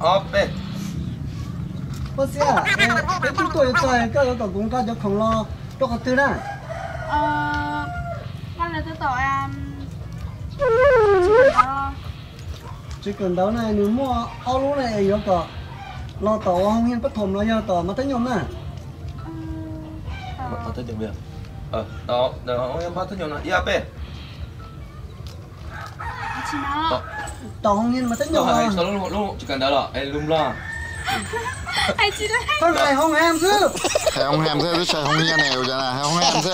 Ob peb. Pab Xiab, peb twb tuaj yuav txog, koj yuav kom kuv nqa cov khoom los rau qhov twg na? Nqa los rau tom tsev kawm ntawv na, nws muaj ob lub na, yuav kom los tom Hoo Hias Pab Thoom los yog tom Mas Thab Nyoos na? Pab Thoom no ib ob peb. Tom Hoo Hias Mas Thab Nyoos. Tsis kawm ntawv los lus Nplog. Hais Hoo Hias xwb. Hais Hoo Hias xwb, twb tsis hais Hoo Hias ne, hais Hoo Hias xwb.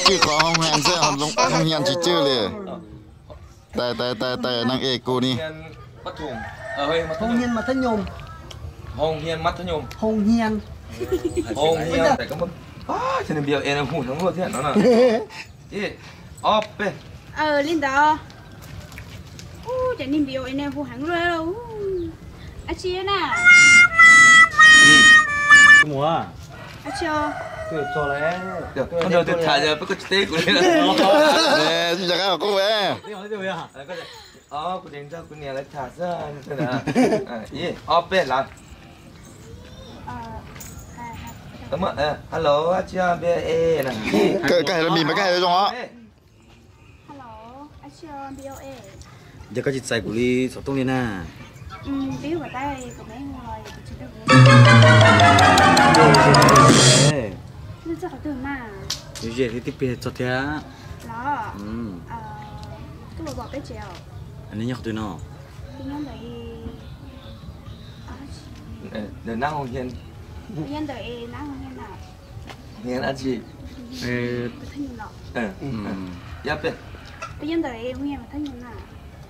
Cwj qhov Hoo Hias xwb, Hoo Hias tsis cwj li. Tais tais tais tais, neeg es kuv ni. Hoo Hias Mas Thab Nyoos. Hoo Hias Mas Thab Nyoos. Hoo Hias. Hoo Hias. Ib ob peb. Li ntawd. Ub, ces niag npis ua ib niag hu heev luaj. Ab tsi na? Mus. Ab tsi os. Tus tham yog peb koj tsis teb kuv li. Kuv deev nrog kuv niam lawv tham xwb. Ib ob peb lawm. Hello, ab tsi npis ua e na. Koj hais lus Npis mas koj hais zoo os. Yog koj tsis txais kuv li xov tooj li na. Ze li tib pliag txog thiab. Nej nyob qhov twg no?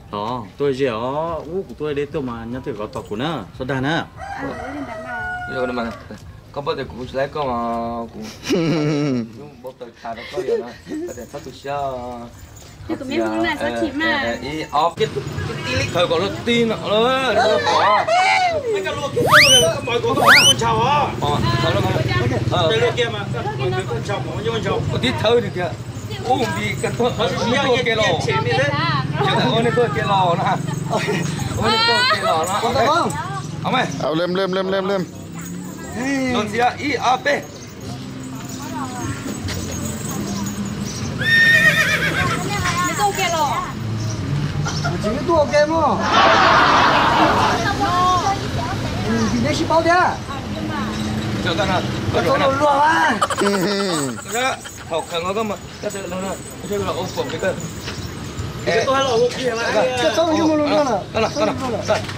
Tos tuaj ze os, ub kuv tuaj deb tuaj mas nyob twg koj tos kuv na, txhob dag na. Koj paub tias kuv tsis laib koj mas kuv npau taws tas rau koj li na, koj tias txhob tu siab. Ib ob peb, thaws kom luag tib no. Ua tib thawb tiag. Ub, Npis, koj tuaj ke los, ua nej tuaj ke los na. Ua nej tuaj ke los na. Luag ntxhi, ib ob peb. Tsis tuaj ke mog. Neb sib paub thiab. Koj luag luag mas. Thaum kawg no koj mas koj tsis los ua pom peb koj. Koj txhob mus ua luag luag na. Koj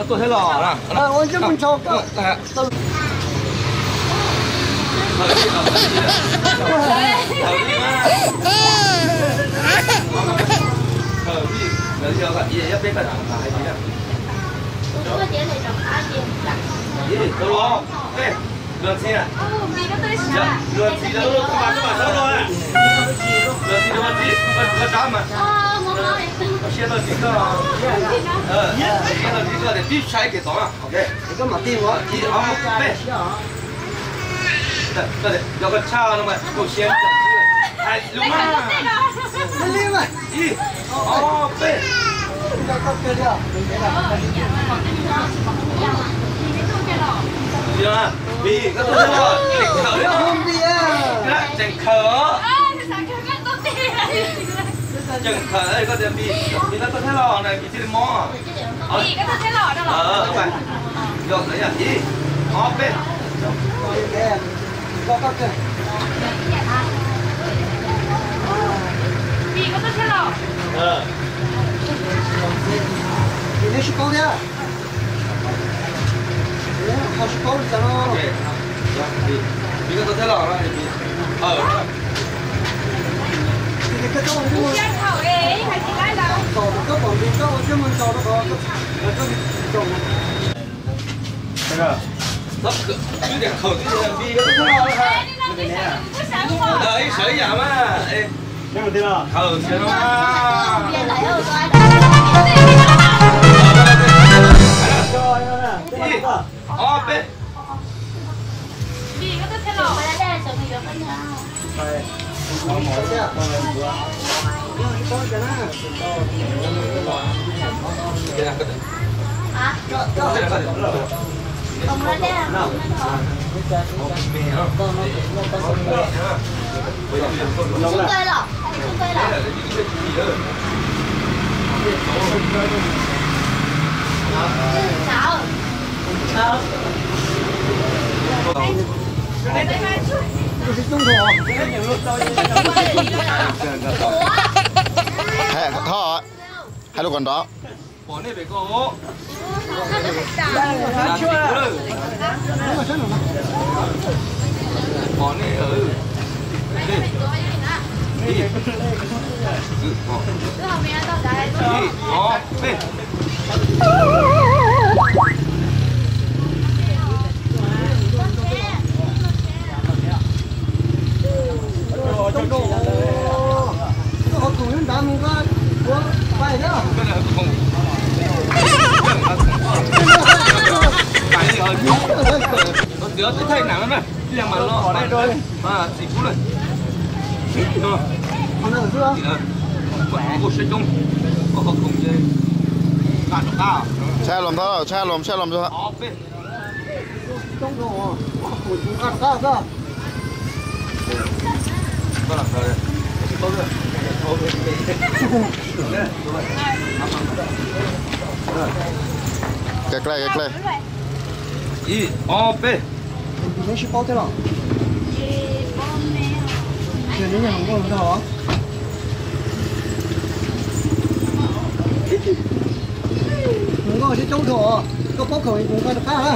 tuaj thiab los na. Ua ntsej muag ntshaus koj. Luag ntxhi, luag ntxhi, luag ntxhi, luag ntxhi, koj tsav mas. Koj siab luag ntxhi koj, siab luag ntxhi koj tias tib sab kev tod na. Koj mam tig mus ib ob peb. Yog koj tshaj no mas kaum siab hais lus mas. Ib ob peb. Vim koj tuaj txog tseem khaws, tseem khaws, koj tias Npis, Npis koj tuaj thiab los na, Npis thiaj li mob. Ib ob peb. Neb sib paub thiab. Ho sib paub li cas no. Koj pom Npis koj ua siab muag ntaus rau qhov koj li ntaus. Twb tias khaws twb tias Npis koj tuaj thiab los. Ib sawv ib yam mas. Khaws siab no. Ib ob peb. Không có đấy à? Không có. Không có đấy à? Hais, Thoj, hais lus kom nrov. Tshaj los, tshaj los, tshaj los. Ka klai, ka klai. Ib, ob, peb. Neb sib paub thiab los? Neb nyiam hluas nkauj los nrog os? Hluas nkauj sib coob dhau os, koj paub khoom hluas nkauj rov qab na.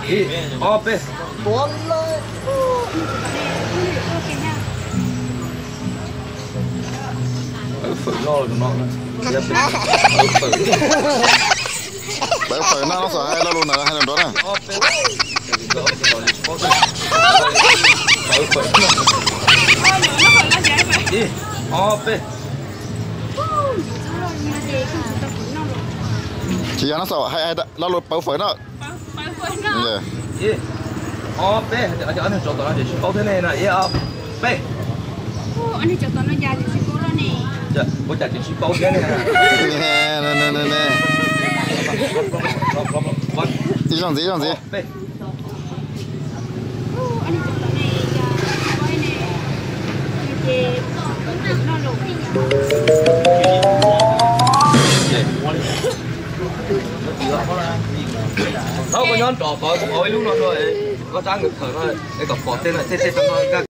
Ib, ob, peb. Pawv fawm noj no, pawv fawm noj no xav hais lo lus ntawd hais nrov na. Ib, ob, peb. Tsis yog no xav hais lo lus pawv fawm no. Ib, ob, peb, ob niag tsov tom no ces sib paub thiab ne no, ib, ob, peb. Ua cas tseem sib paub thiab ne? Ib zaug ntxiv, ib zaug ntxiv. Thaub, koj nyob nrov tod, kuv ua ib lub no rau koj rab nkawd khawm no es kom pom tej no, tej tej no.